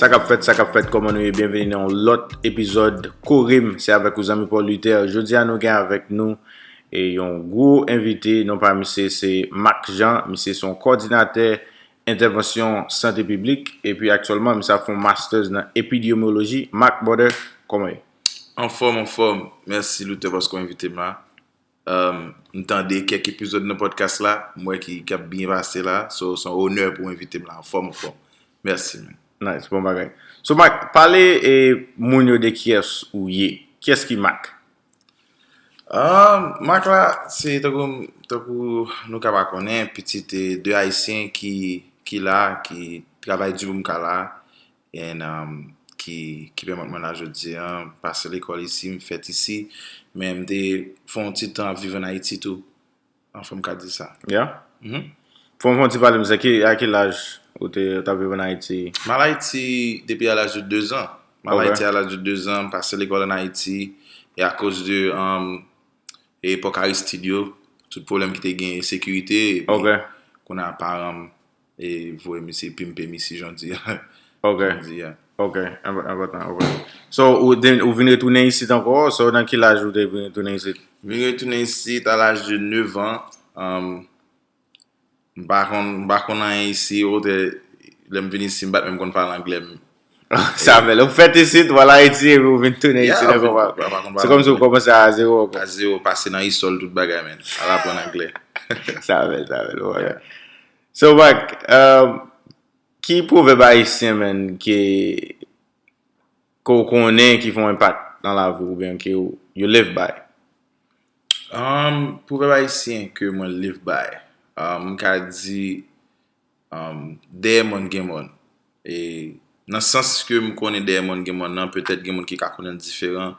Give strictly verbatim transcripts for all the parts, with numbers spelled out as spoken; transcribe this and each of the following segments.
Sa k ap fèt, sa k ap fèt, kòman nou ye? Byenveni nan yon lòt epizòd Kore m, se avèk ou zanmi Paul Luther. Jodi a nou gen avèk nou e yon gwo envite, non pa misye se Marc Jean, misye se yon kòdinatè entèvansyon sante piblik, epi aktyèlman misye ap fè yon masters nan epidyemoloji. Marc, brother, kòman ye? Anfòm, anfòm. Mèsi Luther paske w envite m la. Um, m tande kèk epizòd nan podcast la, m wè ki, ki ap byen pase la. So, se yon onè pou w envite m la. Anfòm, anfòm. Mèsi, man. Nice, bon bagay. So, Marc, pale e moun yo de kiyès ou ye. Kiyès ki Marc? Um, Marc la, se tankou, tankou nou ka pa konnen, pitit e de Ayisyen ki, ki la, ki travay di pou m ka la. And, um, ki, ki pèmèt mwen la jodi a, pase lekòl isi, m fèt isi, men m te fè yon ti tan ap viv ann Ayiti tou. Anfòm, m ka di sa. Yeah? Fò m fè yon ti pale, misye, ki, a ki laj ou te, t ap viv ann Ayiti? M al Ayiti depi a laj de dezan. M al Ok. Ayiti a laj de dezan, m pase lekòl ann Ayiti, e akoz de, um, epòk Aristide yo, tout pwoblèm ki te gen ensekirite, epi Ok. kounye a paran m e voye misye pimpe m isi, jan di. Ok. Jan di a. Ok, enpò- enpòtan, ok. So, ou, de- ou vin retounen isit ankò? So, nan ki laj ou te vin retounen isit? Vin retounen isit a laj de nèf an. Um, m pa konn, m pa konn anyen isi, otè, lè m vin isi, m pa t menm konn pale anglè. M Sa fè, ou fèt isit, ou al Ayiti, epi ou vin tounen Yeah, isit ou ankò. vin- pa- pa konn Se pale kòmsi ou anglè. Kòmanse a zewo ankò. A zewo, pase nan isòl tout bagay, men. Al aprann anglè. Sa fè, sa fè, bon bagay. So, Marc, um, ki pwovèb ayisyen, man, ki, ke w konnen ki fè yon enpak nan lavi w, oubyen ke w, you live by? Um, pwovèb ayisyen ke mwen live by. Um, m ka di, um, dèyè mòn gen mòn. E nan sans ke m konnen dèyè mòn gen mòn nan, petèt gen moun ki ka konnen l diferan.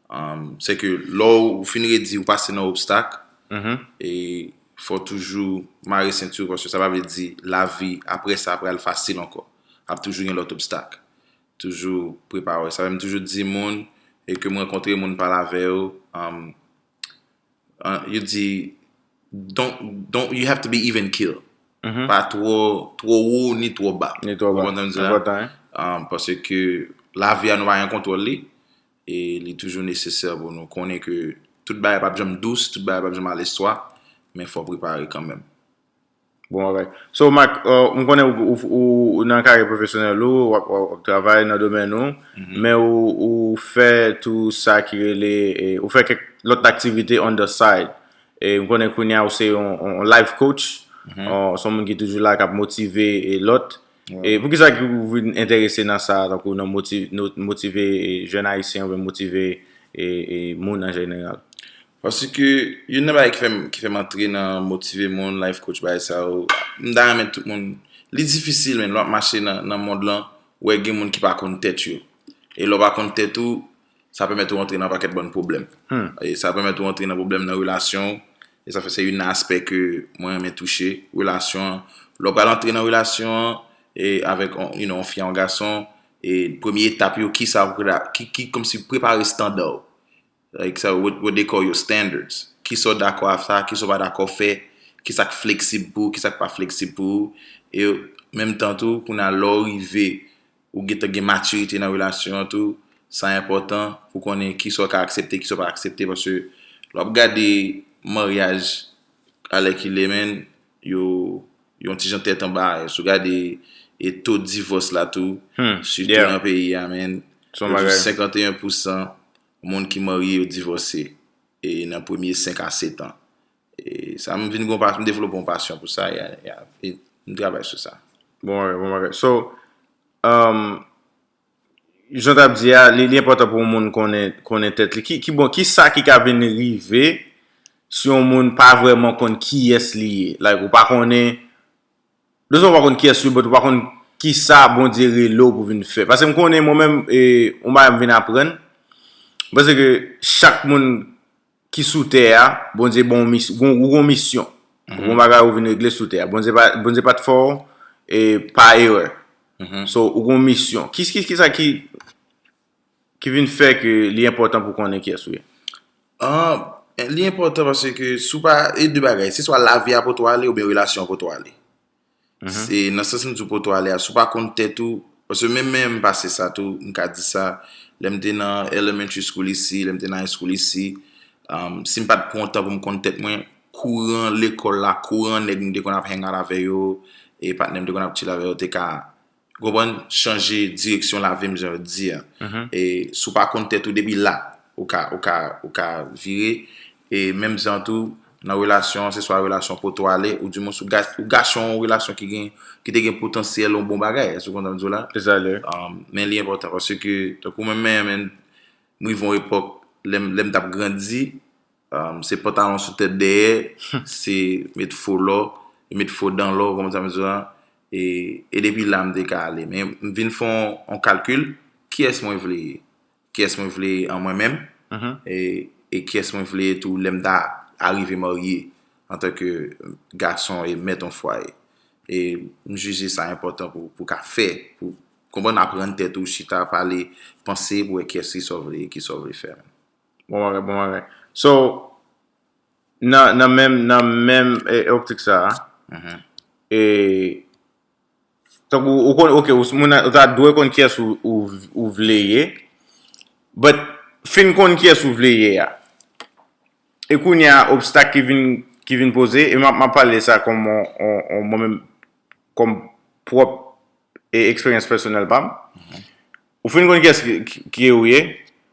Um, se ke lè w fin redi, ou pase nan obstak, e fò toujou mare senti w, paske sa pa vle di lavi apre sa pral fasil ankò. Ap toujou gen lòt obstak. Toujou prepare. Sa fè m toujou di moun, e ke m rankontre moun, pale avè yo, um, uh, yo di, don't, don't, you have to be even keel. Pa twò, twò wo ni twò ba. Ni twò ba. Ou konprann sa m di la? Enpòtan, hein? Um, paske lavi a nou pa gen kontwòl li, e li toujou nesesè pou nou konnen ke tout bagay p ap janm dous, tout bagay p ap janm alèz swa, men fò prepare kanmenm. Bon bagay. So, Marc, uh, m konnen ou, ou, ou, ou nan karyè pwofesyonèl ou, w ap, w ap, w ap travay nan domèn ou, men ou, ou fè tou sa ki rele, e, ou fè kèk lòt aktivite on the side. E m konnen kounye a ou se yon, yon life coach, uh, se yon moun ki toujou la, k ap motive e lòt. E poukisa ki ou vin enterese nan sa, tankou nan motive, motive e, jèn ayisyen oubyen motive e, e, moun an jeneral? Paske youn nan bagay ki fè m, ki fè m antre nan motive moun, life coach, bagay sa yo, m ta renmen tout moun, li difisil, men lè w ap mache nan, nan mond lan, ou wè gen moun ki pa konn tèt yo. E lè w pa konn tèt ou, sa pèmèt ou antre nan pakèt bann pwoblèm. E sa pèmèt ou antre nan pwoblèm nan relasyon w. E sa fè se youn nan aspè ke mwen renmen touche, relasyon an. Lè w pral antre nan relasyon an, e avèk, on- you know, yon fi, yon gason, e premye etap yo, ki sa ou pre- ki, ki kòmsi prepare estanda w. Like, sa, what, what they call your standards. Kisa w dakò ap fè, kisa w pa dakò fè, kisa k fleksib pou ou, kisa k pa fleksib pou ou. E menm tan tou, kounye a lè w rive, ou gentan gen matirite nan relasyon an tou, sa enpòtan pou konnen kisa w ka aksepte, kisa w pa aksepte, paske lè w ap gade maryaj alèkile, men, yo, yo yon ti jan tèt anba, si w gade e to divòs la tou, sitou nan peyi a, men, yo di senkanteyen pousan moun ki marye yo divòse e nan premye senk a sèt an. E sa, m vin gen yon pa- m devlope yon pasyon pou sa, ya, ya, e m travay sou sa. Bon bagay, bon bagay. So, um, jan w t ap di a, li, li enpòtan pou yon moun konnen, konnen tèt li. Ki, ki, bon, ki sa ki ka vin rive si yon moun pa vrèman konn kiyès li ye? Like, ou pa konnen, non sèlman ou pa konn kiyès ou ye, but ou pa konn ki sa Bondye rele w pou vin fè. Paske m konnen mwen menm, e, yon bagay m vin aprann. M panse ke chak moun ki sou tè a, Bondye ban w mis- gon- ou gon misyon. Ou gon bagay ou vin regle sou tè a. Bondye pa, Bondye pa t fè w e pa erè. So, ou gon misyon. Ki, ki, ki sa ki, ki vin fè ke li enpòtan pou konnen kiyès ou ye? Ah, li enpòtan paske si w pa, e de bagay, se swa lavi a pote w ale oubyen relasyon an pote w ale. Se nan sans m di w pote w ale a, si w pa konn tèt ou, Paske menm, menm m pase sa tou, m ka di sa, lè m te nan elementary school isi, lè m te nan high school isi, um, si m pa t pran tan pou m konn tèt mwen, kouran lekòl la, kouran nèg m te konn ap hang out avè yo, e patnè m te konn ap chill avè yo, te ka, konprann, chanje direksyon lavi m, jan yo di a. E si w pa konn tèt ou depi la, ou ka, ou ka, ou ka vire. E menm jan tou, nan relasyon, se swa relasyon poto ale, ou di mwen ou, ga, ou gache yon relasyon ki gen, ki te gen potansyèl yon bon bagay. Èske w konprann sa m di w la? Exactly. Um, men li enpòtan paske, tankou mwen menm, men, m rive yon epòk, lè m, lè m t ap grandi, um, se pantalon sou tèt dèyè, se met fo lò, met fo dan lò, w konprann sa m di w la? E, e depi la, m te ka ale. Men m vin fè yon, yon kalkil, kiyès mwen vle ye? Kiyès mwen vle an mwen menm, e, e kiyès mwen vle tou lè m ta arive marye antanke gason e mèt yon fwaye. E m jije sa enpòtan pou, pou ka fè, pou konprann aprann tèt ou, chita, pale, panse pou wè kiyès ki sa w vle, ki sa w vle fè. Bon bagay, bon bagay. So, nan, nan menm, nan menm, e, optik sa a, e, tankou, ou konn, ok, ou, moun nan, ou ta dwe konn kiyès ou, ou, ou vle ye, but fin konn kiyès ou vle ye a. E kounye a, obstak ki vin, ki vin poze, e m ap, m ap pale sa kòm on, on, on, mwen menm, kòm pwòp e eksperyans pèsonèl pa m. Ou fin konn kiyès ki, ki, ki ou ye,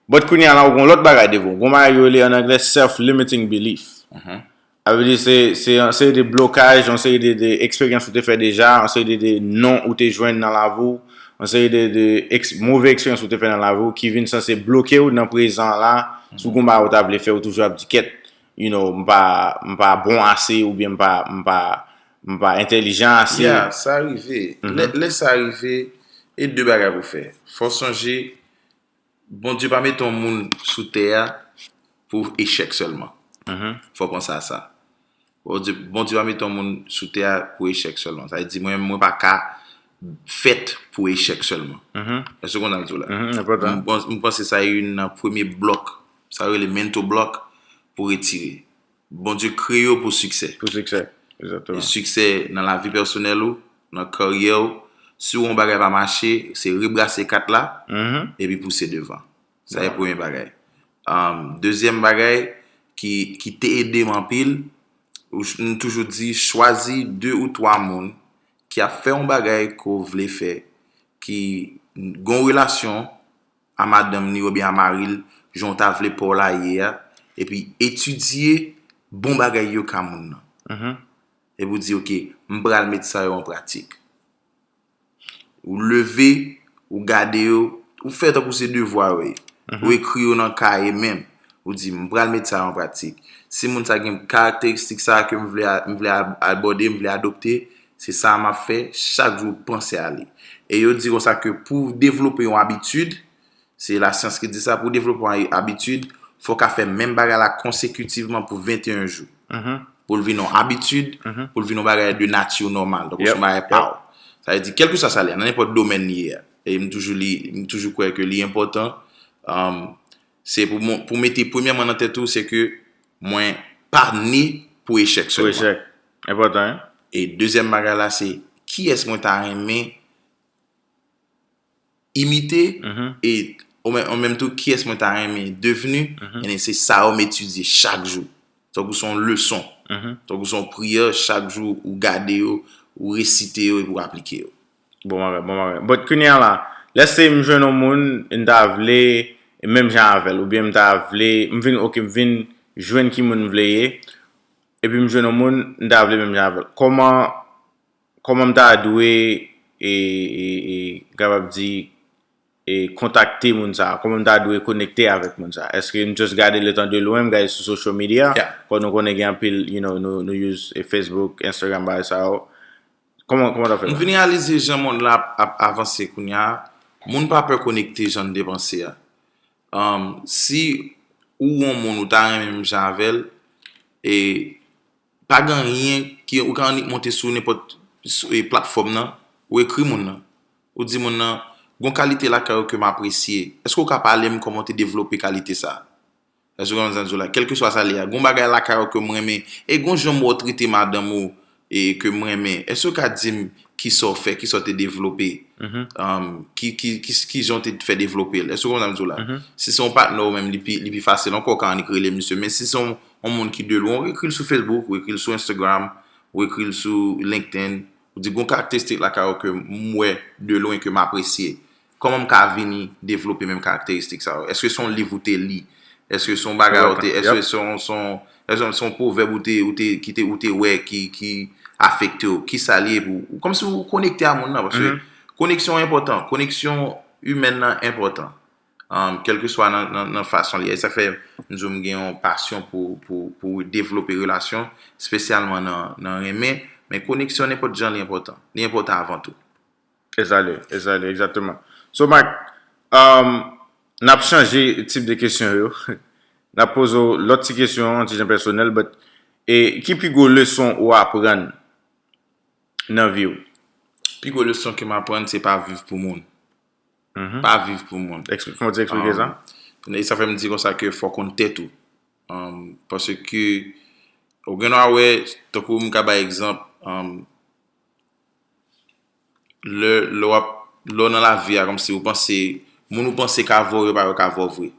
but kounye a la, ou gen lòt bagay devan w. Gon bagay yo rele an anglè self-limiting belief. Sa vle di se, se yon seri de blokaj, yon seri de, de eksperyans ou te fè deja, yon seri de, de non ou te jwenn nan lavi w, yon seri de, de eks, move eksperyans ou te fè nan lavi w ki vin sanse bloke w nan prezan la, si w gon bagay ou ta vle fè, ou toujou ap di kèt, you know, m pa, m pa bon ase oubyen m pa, m pa, m pa entèlijan ase. Ya, sa rive. Lè, lè sa rive, e de bagay pou fè. Fò w sonje, Bondye pa mete yon moun sou tè a pou echèk sèlman. Fò w panse a sa. Bondye, Bondye pa mete yon moun sou tè a pou echèk sèlman. Sa vle di, mwen menm, mwen pa ka fèt pou echèk sèlman. Èske w konn sa m di w la? M pans-, m panse sa youn nan premye blòk, sa yo rele mental block, pou retire. Bondye kreye w pou siksè. Pou siksè, egzakteman. E siksè nan lavi pèsonèl ou, nan karyè w. Si yon bagay pa mache, se rebrase kat la, epi pouse devan. Sa e premye bagay. Um, dezyèm bagay ki, ki te ede m anpil, ou ch-, m toujou di, chwazi de ou twa moun ki ap fè yon bagay ke w vle fè, ki gon relasyon, a madanm ni oubyen a mari l, jan w ta vle pa w la ye a, epi etidye bon bagay yo ka moun nan. Epi w di, "Ok, m pral met sa yo an pratik." Ou leve, ou gade yo, ou fè tankou se devwa yo ye. Ou ekri yo nan kaye menm. Ou di, "M pral met sa yo an pratik. Si moun sa gen karakteristik sa ke m vle a, m vle a, abòde, m vle adopte, se sa m ap fè." Chak jou, panse a li. E yo di konsa ke pou w devlope yon abitid, se lasyans ki di sa, pou w devlope yon abitid, fò w ka fè menm bagay la konsekitivman pou venteyen jou. Pou l vin yon abitid, pou l vin yon bagay de nati nòmal. Donk, se yon bagay pa w. Sa vle di, kèlkeswa sa li ye, nan nenpòt domèn li ye a. E m toujou li, m toujou kwè ke li enpòtan. Um, se pou mwen, pou mete premyèman nan tèt ou, se ke mwen pa ne pou echèk sèlman. Pou echèk. Enpòtan, wi. E dezyèm bagay la, se kiyès mwen ta renmen imite, e an menm, an menm tou, kiyès mwen ta renmen devni, ebyen, se sa yo m etidye chak jou. Tankou se yon leson. Tankou se yon priyè, chak jou, ou gade yo, ou resite yo, epi ou aplike yo. Bon bagay, bon bagay. But kounye a la, let's say m jwenn yon moun, m ta vle menm jan avè l, oubyen m ta vle, m vin, ok, m vin jwenn ki moun m vle ye, epi m jwenn yon moun, m ta vle menm jan avè l. Kòman, kòman m ta dwe, e, e, e, kapab di, e, kontakte moun sa a? Kòman m ta dwe konekte avèk moun sa a? Èske m just gade letan de lwen, m gade sou social media? Kòm nou konnen gen anpil, you know, nou, nou use, e, Facebook, Instagram, bagay sa yo. Kòman, kòman w ta fè sa? M vin reyalize jan mond la ap, ap avanse kounye a, moun pa pè konekte jan n te panse a. Um, si ou wè yon moun ou ta renmen menm jan avè l, e pa gen anyen ki, ou ka annik monte sou nenpòt, sou, e, platfòm nan, ou ekri moun nan. Ou di moun nan, "Gon kalite lakay ou ke m apresye. Èske w ka pale m kòman w te devlope kalite sa a?" Èske w konprann sa m di w la? Kèlkeswa sa li ye a, gon bagay lakay ou ke m renmen, e gon jan m wè w trete madanm ou, e ke m renmen. Èske w ka di m kisa w fè, kisa w te devlope, um, ki, ki, ki, ki jan w te fè devlope l. Èske w konprann sa m di w la? Si se yon patnè w menm, li pi, li pi fasil ankò, w ka annik rele misye. Men si se yon, yon moun ki de lwen, w ekri l sou Facebook, w ekri l sou Instagram, w ekri l sou LinkedIn, ou di, "Gon karakteristik lakay ou ke m wè de lwen ke m apresye." Kòman m ka vini devlope menm karakteristik sa yo? Èske se yon liv ou te li? Èske se yon bagay ou te, èske se yon, se yon, èske se yon pwovèb ou te, ou te, ki te, ou te wè ki, ki afekte w? Kisa li ye pou ou? Kòmsi ou konekte a moun nan, paske koneksyon enpòtan, koneksyon imèn nan enpòtan. Um, kèlkeswa nan, nan, nan fason li ye. Sa fè m di w m gen yon pasyon pou, pou, pou devlope relasyon, espesyalman nan, nan renmen. Men koneksyon, nenpòt jan, li enpòtan. Li enpòtan avan tou. E sa l ye, e sa l ye, egzakteman. So, Marc, um, n ap chanje tip de kesyon yo. N ap poze w lòt ti kesyon, yon ti jan pèsonèl, but, e ki pi gwo leson ou aprann nan vi w? Pi gwo leson ke m aprann, se pa viv pou moun. Pa viv pou moun. Fè m ti eksplike sa. E sa fè m di konsa ke fò w konn tèt ou. Um, paske ou gen dwa wè, tankou m ka bay egzanp, um, lè, lè w ap, lè w nan lavi a, kòmsi ou panse, moun ou panse ka vè w, yo pa wè ka vè w vre.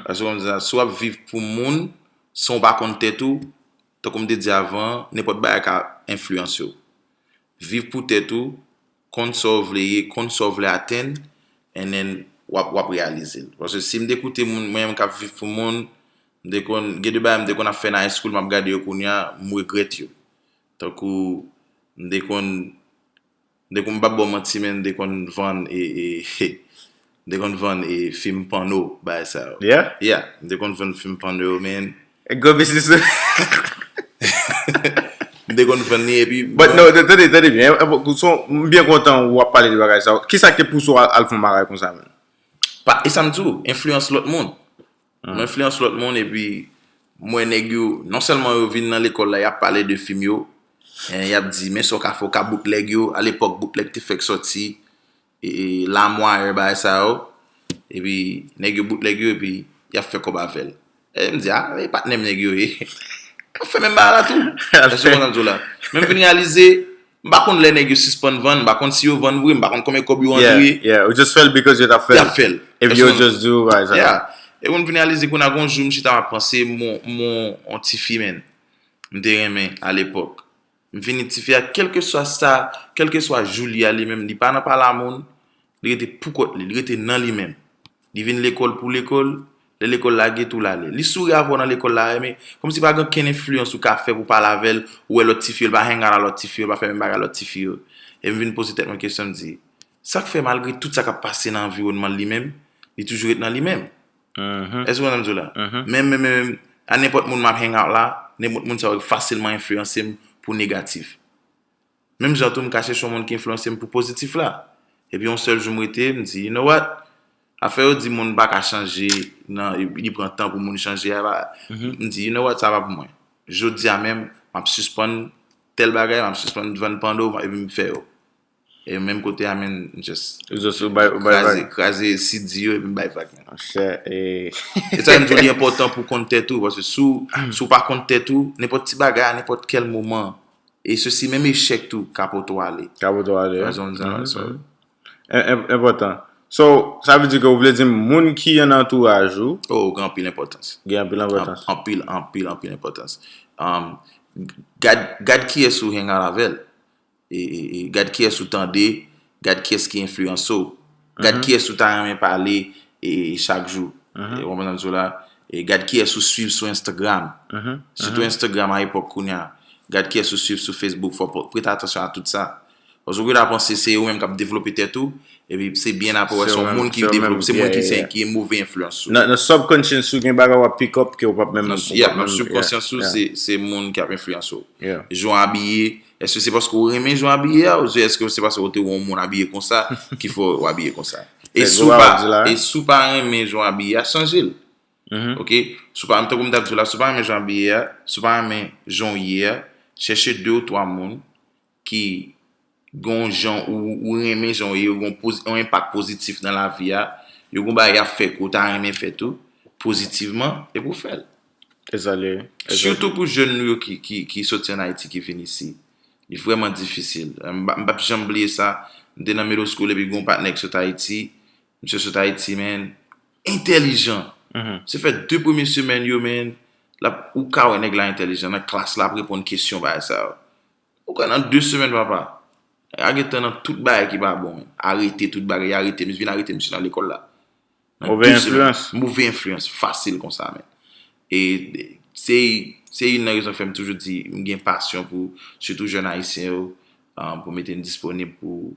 Paske kòmsi, si w ap viv pou moun, san w pa konn tèt ou, tankou m te di avan, nenpòt bagay ka enfliyanse w. Viv pou tèt ou, konn sa w vle ye, konn sa w vle atenn, and then w ap, w ap reyalize l. Paske si m te koute moun, mwen menm k ap viv pou moun, m te konn, gen de bagay m te konn ap fè nan high school, m ap gade yo kounye a, m regrèt yo. Tankou, m te konn, m te konn, m p ap ba w manti, men m te konn vann, e, e, m te konn vann, e, fim pòno, bagay sa yo. Yeah? Yeah, m te konn vann fim pòno yo, men. E gwo biznis ou. M te konn vann li, epi. But no, tande, tande byen. M byen kontan w ap pale de bagay sa yo. Kisa ki te pouse w al, al fè yon bagay konsa, menm? Pa, e sa m di w, enfliyans lòt moun. Mwen enfliyans lòt moun, epi m wè nèg yo, non sèlman yo vin nan lekòl la, y ap pale de fim yo, e, y ap di, men sa w ka fè, w ka boutlèg yo. Alepòk, boutlèg te fèk sòti, e, e, LimeWire, bagay sa yo. Epi, nèg yo boutlèg yo, epi y ap fè kòb avè l. E m di, a, e patnè m nèg yo ye. M ap fè menm bagay la tou. Èske w konprann sa m di w la? Men m vin reyalize, m pa konn lè nèg yo sispann vann, m pa konn si yo vann vre, m pa konn konbyen kòb yo antre. Yeah, yeah. Ou just fè l because yo t ap fè l. Y ap fè l. Epi yo just di w bagay sa. Yeah. Epi m vin reyalize kounye a gon jou m chita m ap panse, m wè yon, m wè yon tifi, menm. M te renmen alepòk. M vini tifi a, kèlkeswa sa, kèlkeswa jou li a li menm, li pa nan pale a moun, li rete pou kont li, li rete nan li menm. Li vin lekòl pou lekòl, lè lekòl lage tou l ale. Li souri avè w nan lekòl la, men kòmsi pa gen okenn enfliyans ou ka fè pou pale avè l, ou wè lòt tifi yo, li pa hang out a lòt tifi yo, li pa fè menm bagay lòt tifi yo. E m vin poze tèt mwen kesyon, m di, sa k fè malgre tout sa k ap pase nan anviwònman l li menm, li toujou ret nan li menm? Èske w konprann sa m di w la? Men, men, men, men, a nenpòt moun m ap hang out la, nenpòt moun sa yo fasilman enfliyanse m pou negatif. Menm jan tou, m ka chèche yon moun ki enfliyanse m pou pozitif la. Epi yon sèl jou m rete, m di, you know what? Afè yo di moun pa ka chanje, nan, li pran tan pou moun chanje a, m di, you know what? Sa pa pou mwen. Jodi a menm, m ap sispann tèl bagay, m ap sispann vann pòno, epi m fè yo. E menm kote a, men, just kraze, kraze C D yo epi m bay vag, men. Monchè, e. E sa m di w, li enpòtan pou w konn tèt ou, paske si w, si w pa konn tèt ou, nenpòt ti bagay a nenpòt kèl moman, e sesi, menm echèk tou, ka pote w ale. Ka pote w ale. Enpòtan. So, sa vle di ke ou vle di m moun ki nan antouraj ou. Oh, gen anpil enpòtans. Gen anpil enpòtans. Anpil, anpil, anpil enpòtans. Um, gad, gad kiyès ou hang out avè l. E, e, e gad kiyès ou tande, gad kiyès ki enfliyanse w. Gad kiyès ou ta renmen pale, e, e, chak jou. E, ou konprann sa m di w la? E gad kiyès ou swiv sou Instagram. Sitou Instagram a epòk kounye a. Gad kiyès ou swiv sou Facebook. Fò w prete atansyon a tout sa. Paske ou gentan panse se ou menm k ap devlope tèt ou, epi se byen apre w wè se yon moun ki devlope, se moun ki se, ki move enfliyans sou ou. Nan, nan subconscious ou gen bagay w ap pick up ke ou p ap menm. Nan, yeah, nan subkonsyans ou, se, se moun k ap enfliyanse w. Jan w abiye, èske se paske w renmen jan w abiye a, oubyen èske se paske w te wè yon moun abiye konsa ki fè w abiye konsa? E si w pa, e si w pa renmen jan w abiye a, chanje l. Ok? Si w pa, tankou m t ap di w la, si w pa renmen jan w abiye a, si w pa renmen jan w ye a, chèche de ou twa moun ki gen yon jan ou, ou renmen jan w ye, yo gen yon poz-, yon enpak pozitif nan lavi a, yo gen yon bagay y ap fè ke w ta renmen fè tou, pozitivman, epi w fè l. E sa l ye. Sitou pou jèn nou yo ki, ki, ki soti ann Ayiti, ki vin isi. Li vrèman difisil. M p ap janm bliye sa. M te nan middle school epi gen yon patnè ki sot Ayiti. Misye sot Ayiti, man. Entèlijan. Se fè de premye semèn yo, man, l ap, ou ka wè nèg la entèlijan. Nan klas la, ap reponn kesyon bagay sa yo. Ou kwè nan de semèn, papa. A gen tan nan tout bagay ki pa bon, man. Arete tout bagay, arete, vin arete misye nan lekòl la. Nan de semèn. Move enfliyans. Move enfliyans, fasil konsa, man. E se, se youn nan rezon k fè m toujou di m gen pasyon pou, sitou jèn ayisyen yo, um, pou mete m disponib pou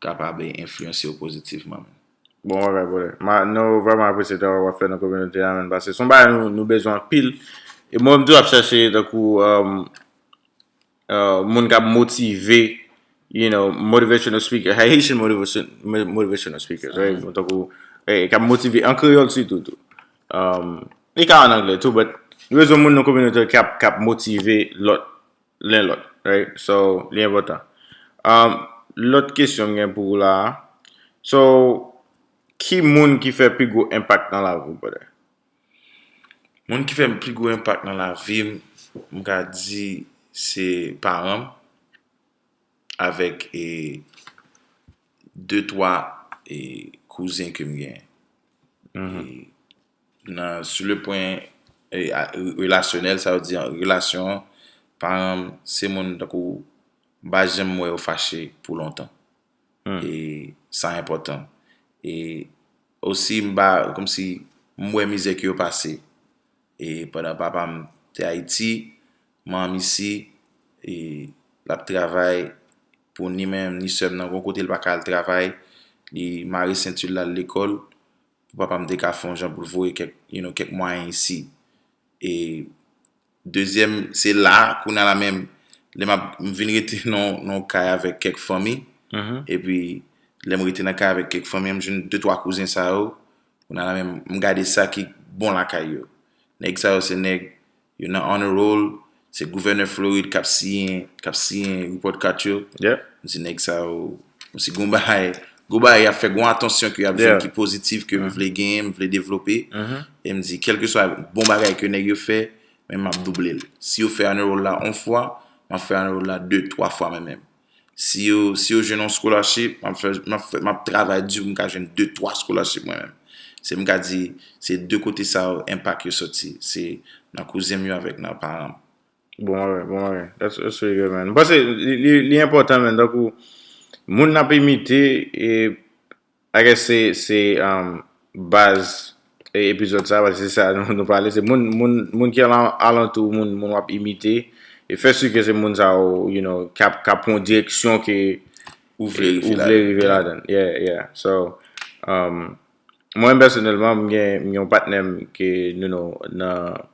kapab enfliyanse yo pozitivman, man. Bon bagay, brother. Ma, nou vrèman apresye travay w ap fè nan kominote a, man, paske se yon bagay nou, nou bezwen anpil. E mwen, m toujou ap chèche, tankou, um, uh, moun k ap motive, you know, motivational speaker, Haitian motivation, mo- motivational speakers, right? Tankou, eh, k ap motive an kreyòl sitou, tou. Um, li ka an anglè tou, but nou bezwen moun nan kominote k ap, k ap motive lòt, len lòt, right? So, li enpòtan. Um, lòt kesyon m gen pou ou la a. So, ki moun ki fè pi gwo enpak nan lavi w, brother? Moun ki fè pi gwo enpak nan lavi m, m ka di se paran m avèk, e, de, twa, e, kouzen ke m genyen. E, nan, sou le pwen, e, a, relasyonèl, sa vle di, relasyon an, paran m, se moun tankou, m pa janm wè yo fache pou lontan. E sa enpòtan. E osi, m pa, kòmsi, m wè mizè ke yo pase. E pandan papa m te Ayiti, manman m isi, e l ap travay pou ni menm, ni sè m nan, gon kote l pa ka al travay, li mare senti l, l al lekòl, pou papa m te ka fè yon jan pou l voye kèk, you know, kèk mwayen isi. E dezyèm, se la, kounye a la menm, lè m ap, m vin rete nan, nan yon kay avèk kèk fanmi, epi lè m rete nan kay avèk kèk fanmi, m jwenn de, twa kouzen sa yo, kounye a la menm, m gade sa ki bon lakay yo. Nèg sa yo se nèg, yo nan honor roll, se gouvènè Florid k ap siyen, k ap siyen report card yo. M di nèg sa yo, m si gon bagay, gon bagay y ap fè, gon atansyon ke y ap jwenn ki pozitif, ke m vle genyen, m vle devlope. E m di, kèlkeswa bon bagay ke nèg yo fè, men m ap double l. Si yo fè honor roll la yon fwa, m ap fè honor roll la de, twa fwa menm menm. Si yo, si yo jwenn yon scholarship, m ap fè, m ap fè, m ap travay di pou m ka jwenn de, twa scholarship mwen menm. Se m ka di, se de kote sa yo, enpak yo soti. Se nan kouzen m yo avèk nan paran m. Bon bagay, bon bagay. That's, that's really good, man. M panse li, li, li enpòtan, man. Tankou, moun n ap imite, e I guess se, se, um, baz, e, epizòd sa, paske se sa nou, nou pale. Se moun, moun, moun ki alan-, alantou, moun, moun w ap imite. E fè si ke se moun sa yo, you know, k ap, k ap pran yon direksyon ke ou vle rive ladan. Yeah, yeah. So, um, mwen pèsonèlman, m gen, m gen yon patnè m ke nou, nou, nan,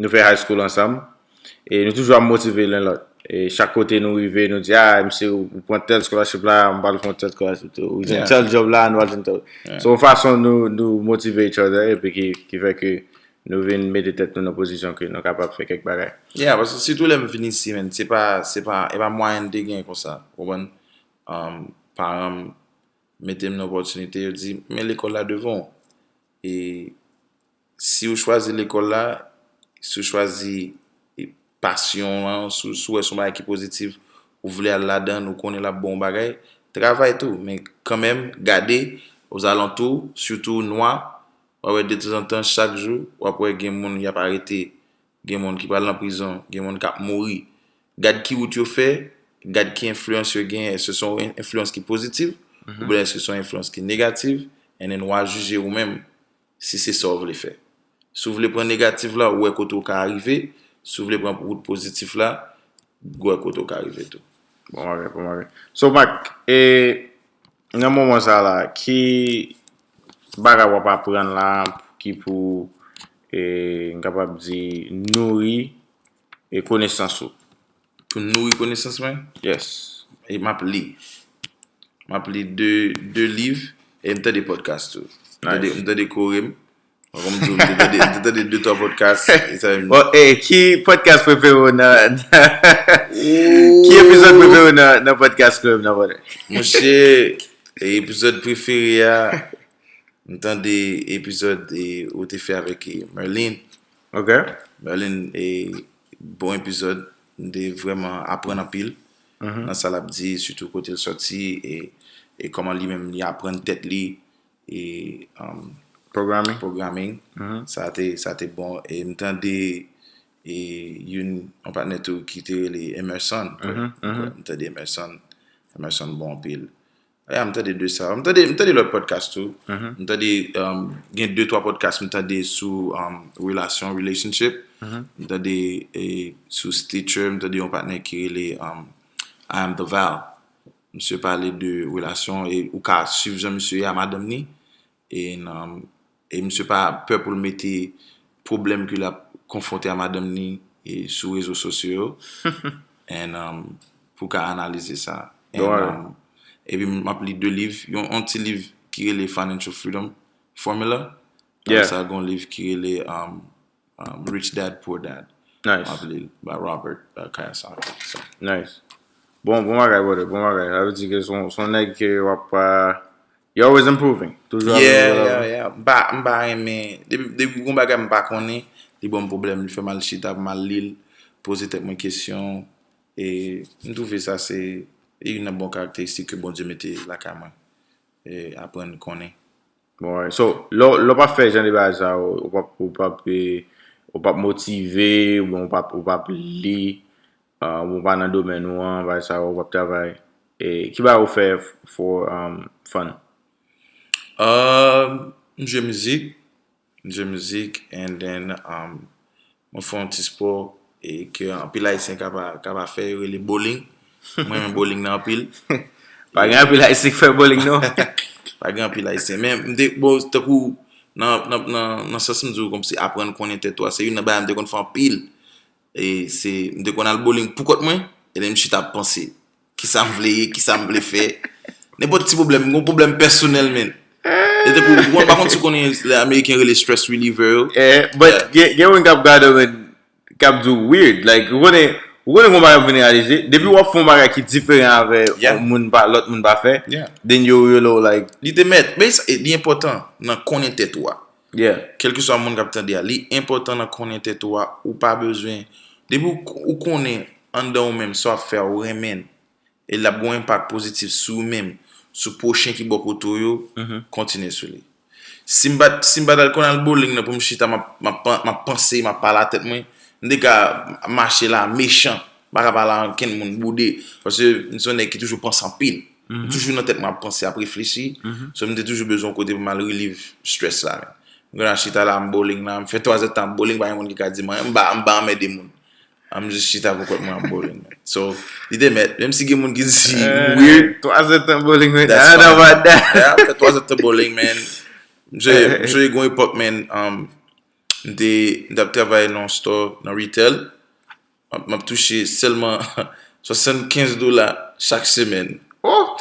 nou fè high school ansanm. E nou toujou ap motive len lòt. E chak kote nou rive, nou di, "Ah, mesye, ou, ou pran tèl scholarship la, m pral pran tèl scholarship tou. Ou jwenn tèl job la, nou pral jwenn tèl." So, yon fason nou, nou motive each other, epi ki, ki fè ke nou vin mete tèt nou nan pozisyon ke nou kapab fè kèk bagay. Yeah, paske sitou lè m vin isi, man, se pa, se pa, e pa mwayen m te gen konsa. Ou konprann? Um, paran m mete m nan opòtinite, yo di, "Men lekòl la devan w." E si w chwazi lekòl la, si w chwazi, e, pasyon an, si w, si w wè se yon bagay ki pozitif, ou vle al ladan l, ou konnen l ap ba w yon bagay, travay tou, men kanmenm, gade ozalantou, sitou nwa, w a wè detanzantan, chak jou, w ap wè gen moun y ap arete, gen moun ki pral nan prizon, gen moun k ap mouri. Gad ki wout yo fè, gad ki enfliyans yo genyen, èske se yon en-, enfliyans ki pozitif, oubyen èske se yon enfliyans ki negatif, and then w a jije ou menm si se sa w vle fè. Si w vle pran negatif la, ou wè kote w ka rive, si w vle pran wout pozitif la, ou wè kote w ka rive tou. Bon bagay, bon bagay. So, Marc, e, nan moman sa la, ki bagay w ap aprann la ki pou, e, m kapab di, nouri, e, konesans ou? Pou nouri konesans mwen? Yes. E m ap li. M ap li de, de liv e m tande podcast tou. M tande, m tande Kore m. Kòm m di w, m te tande, m te tande de twa podcast. E sa menm. Bon, e, ki podcast prefere w nan, nan, ki epizòd prefere w nan, nan podcast Kore m nan, brother? Monchè, e, epizòd prefere a, m tande epizòd, e, ou te fè avèk, e, Merlin. Ok. Merlin, e, bon epizòd. M te vrèman aprann anpil. nan sa l ap di, sitou kote l sòti, e, e kòman li menm li aprann tèt li, e, um, programming. Programming. Sa te, sa te bon. E m tande, e, youn, yon patnè tou ki te rele Emerson. M tande Emerson. Emerson bon anpil. Ya, m tande de sa. M tande, m tande lòt podcast tou. M tande, um, gen de, twa podcast m tande sou, um, relasyon, relationship. M tande, e, sou Stitcher, m tande yon patnè ki rele, um, I Am The Vow. Misye pale de relasyon e ou ka swiv jan misye ye a madanm ni. E, um, e misye pa pè pou l mete pwoblèm ke l ap konfwonte a madanm ni e sou rezo sosyo yo. And, um, pou ka analize sa. And, um, epi m ap li de liv. Yon, yon ti liv ki rele Financial Freedom Formula. Apre sa, gen yon liv ki rele, um, um, Rich Dad, Poor Dad. M ap li l, by Robert, uh, Kiyosaki. So. Nice. Bon, bon bagay, brother, bon bagay. Sa vle di ke se yon, se yon nèg ke w ap, uh, you're always improving. Toujou Yeah, yeah, yeah. M pa, m pa renmen, depi, depi gon bagay m pa konnen, li ban m pwoblèm, li fè m al chita, m al li l, poze tèt mwen kesyon. E m twouve sa se youn nan bon karakteristik ke Bondye mete lakay mwen. E aprann konnen. Bon, so, lè w, lè w p ap fè jan de bagay sa yo, ou p ap, ou p ap, e, ou p ap motive, oubyen ou p ap, ou p ap li, uh, ou pa nan domèn ou an, bagay sa yo, ou p ap travay. E ki bagay ou fè for, um, fun? Uh, m jwe mizik. M jwe mizik, and then, um, mwen fè yon ti spò, e ke anpil Ayisyen ka pa, ka pa fè, yo rele bowling. Mwen renmen bowling nan anpil. Pa gen anpil Ayisyen ki fè bowling, non. Pa gen anpil Ayisyen. Men, m te, bon, tankou, nan, nan, nan, nan sans m di w, kòmsi aprann konnen tèt ou a, se youn nan bagay m te konn fè anpil. E se, m te konn al bowling pou kont mwen, e lè m chita ap panse, kisa m vle ye, kisa m vle fè. Nenpòt ti pwoblèm, m gen yon pwoblèm pèsonèl, men. E tankou, ou pa konn si w konnen lè Ameriken rele stress reliever yo. Eh, but gen, gen moun k ap gade w, men, k ap di w weird. Like, ou konnen, ou konnen gon bagay ap vin reyalize. Depi w ap fè yon bagay ki diferan avè yon moun pa, lòt moun pa fè, then yo rele w, like, Li te mèt. Men sa, li enpòtan nan konnen tèt ou a. Yeah. Kèlkeswa moun k ap tande a, li enpòtan nan konnen tèt ou a, ou pa bezwen. Depi w, ou konnen anndan ou menm sa w ap fè a, ou renmen l, e l ap gen yon enpak pozitif sou ou menm, sou pwochen ki bò kote w yo, kontinye sou li. Si m pa t, si m pa t al konn al bowling nan pou m chita, m ap, m ap, m ap panse, m ap pale a tèt mwen, m te ka mache la mechan, m pa ka pale a okenn moun boude, paske m se yon nèg ki toujou panse anpil. M toujou nan tèt mwen ap panse, ap reflechi. So, m te toujou bezwen yon kote pou m al relieve stress la, men. M gen dwa chita la, m bowling la, m fè twazè tan ap bowling, pa gen moun ki ka di m anyen, m pa, m pa anmède moun. M jis chita pou kont mwen ap bowling, men. So, li te mèt, menm si gen moun ki di m weird. Twazè tan bowling, men. I don't know about that. Yeah, m fè twazè tan bowling, men. M se, m se gen yon epòk, men, um, m te, m t ap travay nan yon store, nan retail. M ap, m ap touche sèlman swasannkenz dola chak semèn. Oh!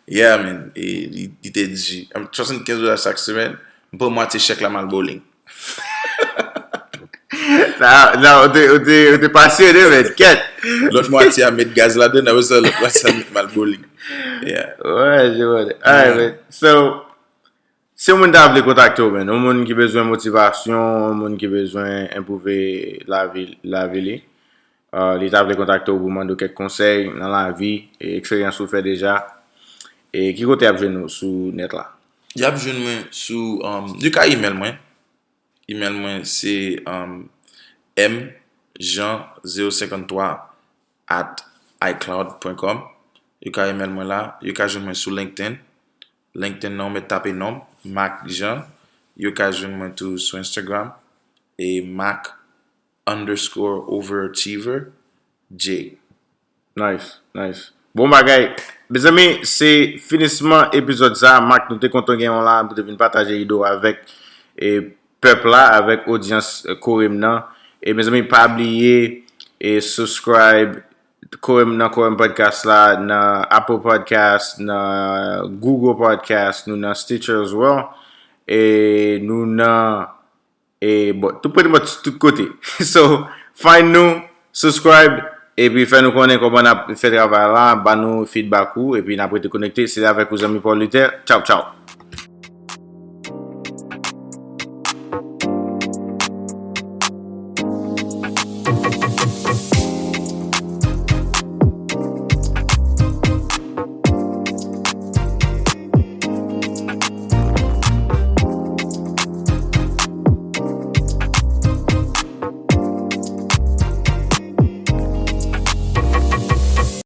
Yeah, man. E li, li te di. Swasannkenz dola chak semèn, m pran mwatye chèk la, m al bowling. Sa, sa, ou te, ou te, ou te pasyone, men, kèt. Lòt mwatye a, m met gaz ladan, apre sa, lòt mwatye a, m met m al bowling. Yeah. Ouais, je vois. Alright, man. So, si yon moun ta vle kontakte w, man, yon moun ki bezwen motivasyon, yon moun ki bezwen enpwouve lavi, lavi li, uh, li ta vle kontakte w pou mande w kèk konsèy nan lavi, e eksperyans ou fè deja, e ki kote y ap jwenn ou sou nèt la? Y ap jwenn mwen sou, um, yo ka email mwen. Email mwen se, um, m jean zéro cinquante-trois at icloud point com. Yo ka email mwen la. Yo ka jwenn mwen sou LinkedIn. LinkedIn nan, ou mèt tape non m, Marc Jean. Yo ka jwenn mwen tou sou Instagram. E Marc underscore overachiever J. Nice, nice. Bon bagay. Mezanmi, se finisman epizòd sa. Marc, nou te kontan gen w la pou te vin pataje ide w avèk, e, pèp la, avèk odyans, e, Kore m nan. E mezanmi, pa bliye, e, subscribe Kore m nan Kore m Podcast la, nan Apple Podcast, nan Google Podcast, nou nan Stitcher as well. E nou nan E, bon, tout, pretty much tout kote. So, find nou, subscribe, epi fè nou konnen kòman n ap fè travay la, ba nou feedback ou, epi n ap rete konekte. Se avèk ou zanmi Paul Luther. Tchaw, tchaw.